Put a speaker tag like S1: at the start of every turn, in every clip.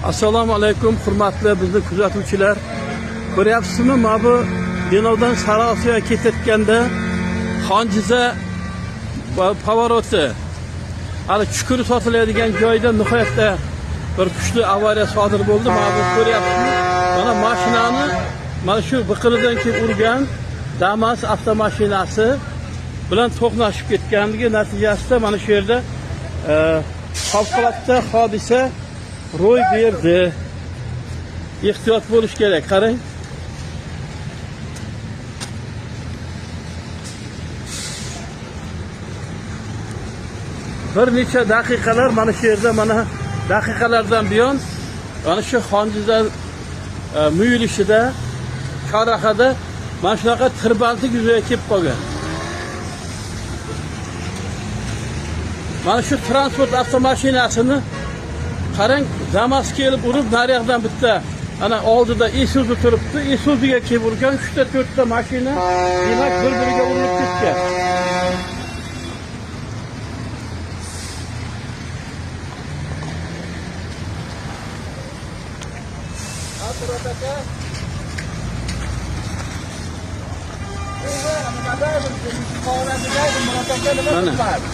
S1: Assalomu alaykum, hurmatli bizni kuzatuvchilar. Ko'ryapsizmi, mana bu Denovdan Sariosiyoga ketayotganda Xonjiza поворот i, hali chuqur sotiladigan joyda nihoyatda bir kuchli avariya sodir bo'ldi. Mana bu ko'ryapsizmi? Mana mashinani mana shu biqinidan kelib urgan Damas avtomashinasi bilan to'qnashib ketganligi natijasida mana shu yerda favqulodda hodisa ro'y berdi. Ehtiyot bo'lish kerak, qarang. Bir necha daqiqalar mana shu yerda, mana daqiqalardan buyon mana shu Xonjiza muyulishida, chorrahada mana shunaqa tirbandlik yuzaga kelib qolgan. Mana shu transport avtomashinasini qarang, Damas kelib urib, nariyoqdan bitta ana oldida Isuzu turibdi, Isuzuga kelib urgan, 3ta 4ta mashina demak bir-biriga urilib ketgan.
S2: Murod aka. Murod aka, nima
S1: Mana.
S2: qilmadi?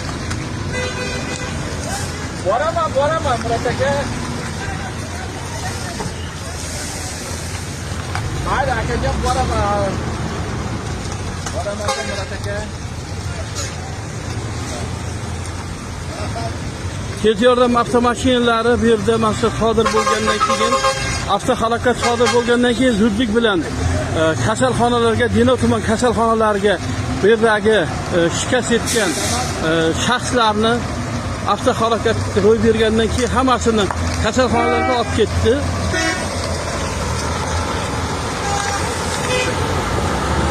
S2: Boraman, boraman, Murod aka. Mayli, akajon, boraman. Boraman, Murod aka.
S1: Tez yordam avtomashinalari bu yerda mana shu sodir bo'lgandan keyin, avtohalokat sodir bo'lgandan keyin zudlik bilan kasalxonalarga, Denov tuman kasalxonalariga bu yerdagi shikast yetgan shaxslarni avtohalokat ro'y bergandan keyin hammasini kasalxonalarga olib ketdi.